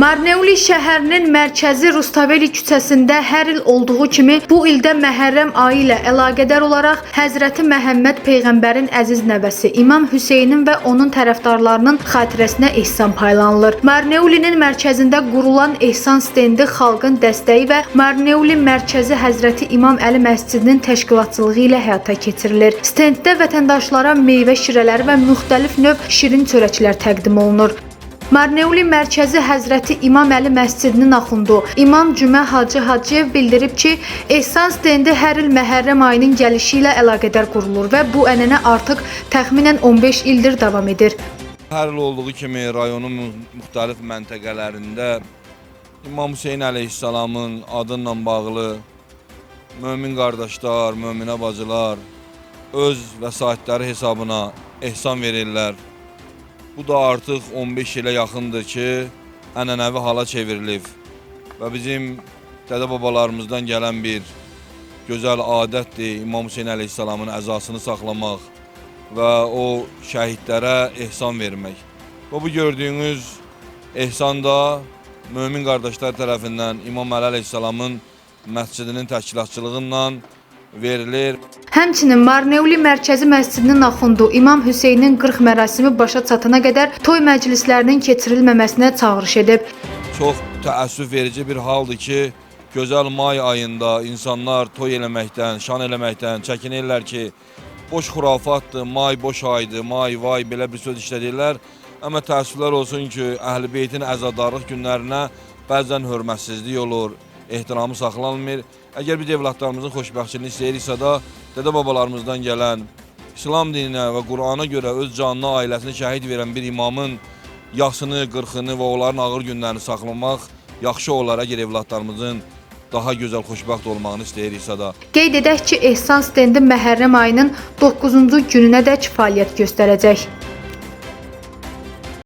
Marneuli şəhərinin mərkəzi Rustaveli küçəsində hər il olduğu kimi bu ildə Məhərrəm ayı ilə əlaqədar olaraq Həzrəti Məhəmməd peyğəmbərin əziz nəvəsi İmam Hüseynin və onun tərəfdarlarının xatirəsinə ehsan paylanılır. Marneulinin mərkəzində qurulan ehsan stendi xalqın dəstəyi və Marneuli mərkəzi Həzrəti İmam Əli məscidinin təşkilatçılığı ilə həyata keçirilir. Stenddə vətəndaşlara meyvə şirələri və müxtəlif növ şirin çörəklər təqdim olunur. Marneuli mərkəzi Həzrəti İmam Əli məscidinin axundu İmam Cümə Hacı Hacıyev bildirib ki, ehsan stendi hər il Məhərrəm ayının gəlişi ilə əlaqədar qurulur və bu ənənə artıq təxminən 15 ildir davam edir. Hər il olduğu kimi rayonun müxtəlif məntəqələrində İmam Hüseyn əleyhissalamın adıyla bağlı mömin qardaşlar, möminə bacılar öz vəsaitləri hesabına ehsan verirlər. Bu da artıq 15 ilə yaxındır ki, ənənəvi hala çevrilib və bizim dədə-babalarımızdan gələn bir gözəl adətdir İmam Hüseyn əleyhissalamın əzasını saxlamaq və o şəhidlərə ehsan vermək. Və bu gördüyünüz ehsan da mömin qardaşlar tərəfindən İmam Əli əleyhissalamın məscidinin təşkilatçılığı ilə verilir. Həmçinin Marneuli mərkəzi məscidinin axundu İmam Hüseynin 40 mərasimi başa çatana qədər toy məclislərinin keçirilməməsinə çağırış edib. Çox təəssüf verici bir haldır ki, gözəl may ayında insanlar toy eləməkdən, şan eləməkdən çəkinirlər ki, boş xurafatdır, may boş aydır, may vay belə bir söz işlədirlər. Amma təəssüflər olsun ki, Əhl-i Beytin əzadarlıq günlərinə bəzən hörmətsizlik olur, ehtiramı saxlanmır. Əgər biz evladlarımızın xoşbəxtçiliyini istəyiriksə də dədə-babalarımızdan gələn İslam dininə və Qurana görə öz canını, ailəsini şəhid verən bir imamın yasını, qırxını və onların ağır günlərini saxlamaq yaxşı olar əgər evladlarımızın daha gözəl, xoşbəxt olmağını istəyiriksə də. Qeyd edək ki, ehsan stendi Məhərrəm ayının 9-cu gününədək fəaliyyət göstərəcək.